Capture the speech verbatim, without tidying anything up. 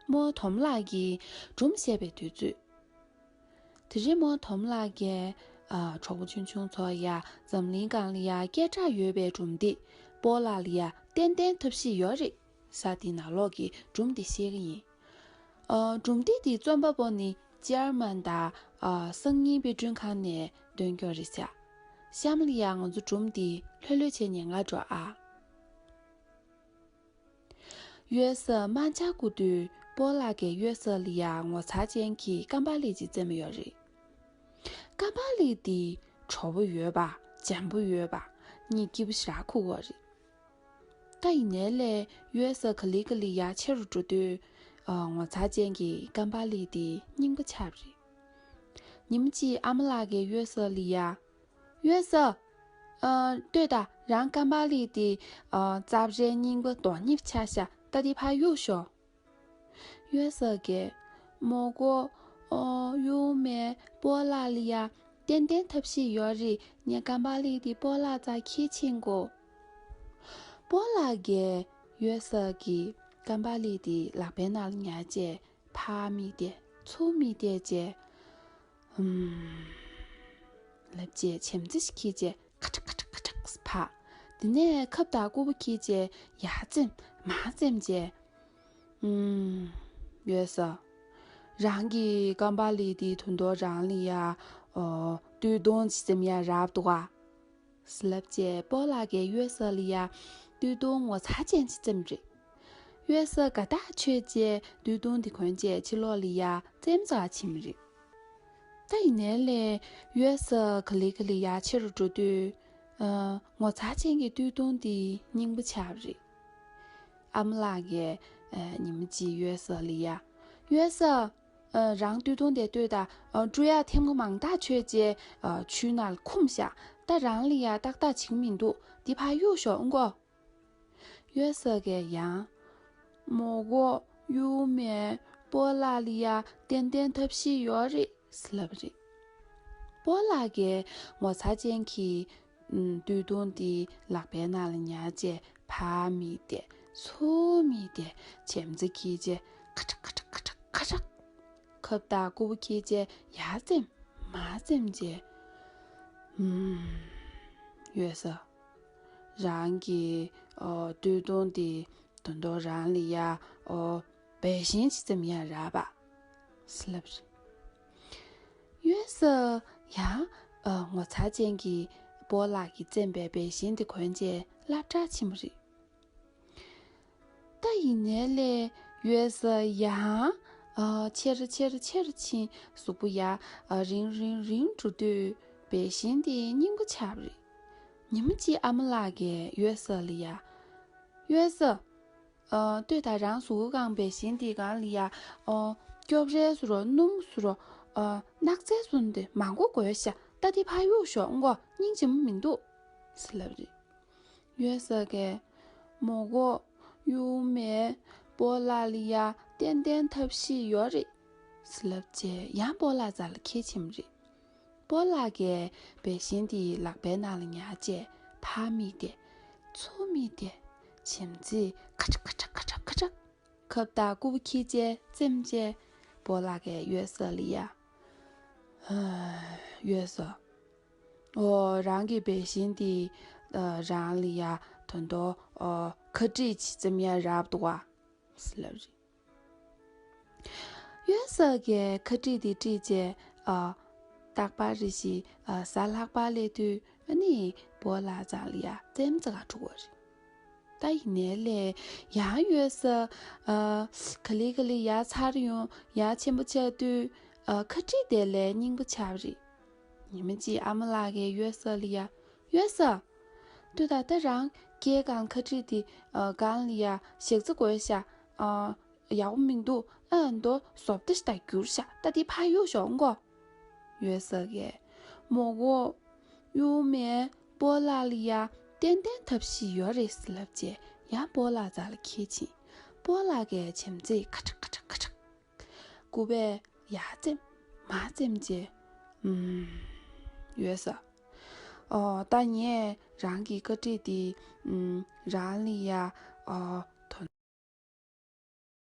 རྨོ་དོམ་ལགས་ཀྱིས་སྒྲུང་བཤད་པའི་དུས་ཚོད། དེ་རིང་རྨོ་དོམ་ལགས་ཀྱིས་ཨ་གྲོགས་པོ་ཆུང་ཆུང་ཚོ་ཡ་འཛམ་གླིང་སྒང་ལ་ཡ་སྐད་གྲགས་ཡོད་པའི་སྒྲུང་དེབ་སྤོ་ལགས་ལ་ཡ་ཏན་ཏན་ཐབས་ཤེས་ཡོད་རེད་ཟེར་དེའི་ནང་ལོགས་ཀྱི་སྒྲུང་དེ་བཤད་ཀྱི་ཡིན། ཨ་སྒྲུང་དེབ་དེའི་རྩོམ་པ་པོ་ནི་ཇར་མན་དང་ཨ་སང་ཉིན་དཔེ་སྐྲུན་ཁང་ནས་འདོན་རྒྱུ་རེད་ཟེར། གཤམ་ལ་ཡ་ང་ཚོ་སྒྲུང་དེ་ལྷོད་ལྷོད་བྱས་ཉན་ག་འགྲོ་ཨ། གཡོལ་ས་དམག་འཆར་བསྐུར་དུས་སྤོ་ལགས་ཀྱིས་གཡོལ་ས་ལ་ཡ་ངོ་མཚར་ཅན་གྱི་ཀམ་པ་ལི་ཅིག་བཙེམས་ཡོད་རེད། ཀམ་པ་ལི་དེ་བྲོ་བོ་ཡོད་པ་འཇམ་པོ་ཡོད་པ་གཉིས་སྐྱིད་པོ་ཞེ་དྲག་ཁུག་ཡོད་རེད། ད་ཡིན་ནའི་ལས་གཡོལ་ས་ག་ལེ་ག་ལེ་ཡ་ཆེ་རུ་འགྲོ་དུས་ཨ་ངོ་མཚར་ཅན་གྱི་ཀམ་པ་ལི་དེ་རྙིང་པ་ཆགས་པ་རེད། ཉིན་མོ་གཅིག་ཨ་མ་ལགས་ཀྱིས་གཡོལ་ས་ལ་ཡ། གཡོལ་ས། ཨ། ལྟོས་དང་། རང་ཀམ་པ་ལི་དེ། ཨ། རྩབ་ཧྲལ་རྙིང་པ་དོ་མཉེས་ཆགས་ཤག་ད་དེ་ཕར་གཡུག་ཤོག་གཡོལ་ས་ཀྱིས། མོ་གོ་ཨོ། གཡུག་མེད། སྤོ་ལགས་ལ་ཡ། ཏན་ཏན་ཐབས་ཤེས་ཡོད་རེད། ངས་ཀམ་པ་ལི་དེ་སྤོ་ལགས་རྩར་ཁྱེར་ཕྱིན་གོ། སྤོ་ལགས་ཀྱིས་གཡོལ་ས་ཀྱི་ཀམ་པ་ལི་དེ་ལག་པའི་ནང་ལ་ཉར་བྱས། ཕར་མིག་བལྟས། ཚུར་མིག་བལྟས་བྱས། ཧུམ། ལབ་བྱས་བྱེམ་རྩེ་ཞིག་འཁྱེར་བྱས་ཁ་ཁྲག་ཁ་ཁྲག་ཁ་ཁྲག་ཕར། དེ་ནས་ཁབ་དང་ཀུ་པོ་འཁྱེར་བྱས་ཡར་བཙེམས་མར་བཙེམས་བྱས། ཧུམ། གཡོལ་ས། རང་གི་ཀམ་པ་ལི་དེ་ད་དུང་རང་ལ་ཡ། ཨོ། སྟོད་ཐུང་ཅིག་བཙེམས་ཡ་རག་འདུག་ག་ལབ་བྱས་སྤོ་ལགས་ཀྱིས་གཡོལ་ས་ལ་ཡ་སྟོད་ཐུང་ངོ་མཚར་ཅན་ཅིག་བཙེམས་རེད། གཡོལ་ས་དགའ་ཐག་ཆོད་བྱས་སྟོད་ཐུང་དེ་གོན་བྱས་ཕྱི་ལོགས་ལ་ཡ་རྩེད་མོ་རྩེ་ག་ཕྱིན་པ་རེད། ད་ཡིན་ནའི་ལས་གཡོལ་ས་ག་ལེ་ག་ལེ་ཡ་ཆེ་རུ་འགྲོ་དུས། ཨ། ངོ་མཚར་ཅན་གྱི་སྟོད་ཐུང་དེ་རྙིང་པ་ཆགས་པ་རེད། ཨ་མ་ལགས་ཀྱིས། ཨ། ཉིན་མོ་གཅིག་གཡོལ་ས་ལ་ཡ། གཡོལ་ས། ཨ། རང་སྟོད་ཐུང་དེ་ལྟོས་དང་། ཨ། བཀྲུ་ཡག་ཐེམ་ཀོ་མང་དག་ཆོད་བྱས། ཨ། ཆུའི་ནང་ལ་འཁུམས་ཤག་ད་རང་ལ་ཡ་ཏག་ཏག་བྱེད་ཀྱི་མི་འདུག་འདི་ཕར་གཡུག་ཤོག་ཨང་གོ། གཡོལ་ས་ཀྱིས་ཡང་། མོ་གོ་གཡུག་མེད། སྤོ་ལགས་ལ་ཡ་ཏན་ཏན་ཐབས་ཤེས་ཡོད་རེད་ཟེར་ལབ་པ་རེད། སྤོ་ལགས་ཀྱིས་ངོ་མཚར་ཅན་གྱི། ཨུམ། སྟོད་ཐུང་དེ་ལག་པའི་ནང་ལ་ཉར་བྱས་ཕར་མིག་བལྟས་ཚུར་མིག་བལྟས་བྱེམ་རྩེ་འཁྱེར་བྱས་ཁ་ཁྲག་ཁ་ཁྲག་ཁ་ཁྲག་ཁ་ཁྲག་ཁབ་དང་ཀུ་པོ་འཁྱེར་བྱས་ཡར་བཙེམས་མར་བཙེམས་བྱས། ཧུམ། གཡོལ་ས། རང་གི། ཨོ། སྟོད་ཐུང་དེ་ད་དུང་རང་ལ་ཡ། ཨོ། བེ་ཤིང་ཅིག་བཙེམས་ཡ་རག་པ་ཟེར་ལབ་རེད། གཡོལ་ས། ཡང་། ཨ། ངོ་མཚར་ཅན་གྱི་སྤོ་ལགས་ཀྱིས་བཙེམས་པའི་བེ་ཤིང་དེ་གོན་བྱས་སློབ་གྲྭར་ཕྱིན་པ་རེད། ད་ཡིན་ནའི་ལས་གཡོལ་ས་ཡང་། ཨ། ཆེ་རུ་ཆེ་རུ་ཆེ་རུ་ཕྱིན། གཟུགས་པོ་ཡ། ཨ། རིང་རིང་རིང་འགྲོ་དུས་བེ་ཤིང་དེ་རྙིང་པ་ཆགས་པ་རེད། ཉིན་མོ་གཅིག་ཨ་མ་ལགས་ཀྱིས་གཡོལ་ས་ལ་ཡ། གཡོལ་ས། ཨ། ལྟོས་དང་། རང་གཟུགས་པོ་གང་བེ་ཤིང་དེ་གང་ལ་ཡ། ཨོ། སྐྱོབ་རལ་བཟོ་འདྲ་སྣུམ་བཟོ་འདྲ། ཨ། སྣག་ཚ་བཟོ་འདྲ་མང་པོ་དགོས་ཤག་ད་དེ་ཕར་གཡུག་ཤོག་ཨང་གོ། སྙིང་རྗེ་མོ་མི་འདུག་ཟེར་ལབ་རེད། གཡོལ་ས་ཀྱིས། མོ་གོ་གཡུག་མེད། སྤོ་ལགས་ལ་ཡ་ཏན་ཏན་ཐབས་ཤེས་ཡོད་རེད་ཟེར་ལབ་བྱས་ཡང་སྤོ་ལགས་རྩ་ལ་འཁྱེར་ཕྱིན་པ་རེད། སྤོ་ལགས་ཀྱིས་བེ་ཤིང་དེ་ལག་པའི་ནང་ལ་ཉར་བྱས་ཕར་མིག་བལྟས། ཚུར་མིག་བལྟས། བྱེམ་རྩེ་ཁ་ཁྲག་ཁ་ཁྲག་ཁ་ཁྲག་ཁ་ཁྲག་ཁབ་དང་ཀུ་པོ་འཁྱེར་བྱས་བཙེམས་བྱས་སྤོ་ལགས་ཀྱིས་གཡོལ་ས་ལ་ཡ། ཧ། གཡོལ་ས། ཨོ། རང་གི་བེ་ཤིང་དེ། ཨ། རང་ལ་ཡ་ད་དུང་། ཨོ། ཁ་དཀྲིས་ཅིག་བཙེམས་ཡ་རག་འདུག་ག་ཟེར་ལབ་རེད། གཡོལ་ས་ཀྱིས་ཁ་དཀྲིས་དེ་དཀྲིས་བྱས། ཨ། རྟག་པར་རེ་ཞིག་ཨ། གཟའ་ལྷག་པ་སླེབས་དུས་ཨ་ནི་སྤོ་ལགས་རྩ་ལ་ཡ་རྩེད་མོ་རྩེ་ག་འགྲོ་གི་རེད། ད་ཡིན་ནའི་ལས་ཡང་གཡོལ་ས། ཨ། ག་ལེ་ག་ལེ་ཡར་ཚར་ཡོང་ཡར་ཆེན་པོ་ཆགས་དུས། ཨ། ཁ་དཀྲིས་དེ་ལས་རྙིང་པ་ཆགས་པ་རེད། ཉི་མ་གཅིག་ཨ་མ་ལགས་ཀྱིས་གཡོལ་ས་ལ་ཡ། གཡོལ་ས། ལྟོས་དང་། ད་རང་སྐེ་སྒང་ཁ་དཀྲིས་དེ། ཨ། སྒང་ལ་ཡ་ཞག་རྩི་དགོས་ཤག་ཨ། ཡག་པོ་མི་འདུག་ཨ་མདོ་བཟོ་ལྟ་ཞིག་ད་འགྱུར་ཤག་ད་དེ་ཕར་གཡུག་ཤོག་ཨང་གོ། གཡོལ་ས་ཀྱིས། མོ་གོ་གཡུག་མེད། སྤོ་ལགས་ལ་ཡ་ཏན་ཏན་ཐབས་ཤེས་ཡོད་རེད་ཟེར་ལབ་བྱས་ཡང་སྤོ་ལགས་རྩ་ལ་འཁྱེར་ཕྱིན། སྤོ་ལགས་ཀྱིས་བྱེམ་རྩེ་ཁ་ཁྲག་ཁ་ཁྲག་ཁ་ཁྲག་ཀུ་པས་ཡར་བཙེམས་མར་བཙེམས་བྱས། ཨུམ། གཡོལ་ས། ཨོ། ད་ངས་རང་གི་ཁ་དཀྲིས་དེ། ཨུམ། རང་ལ་ཡ། ཨོ།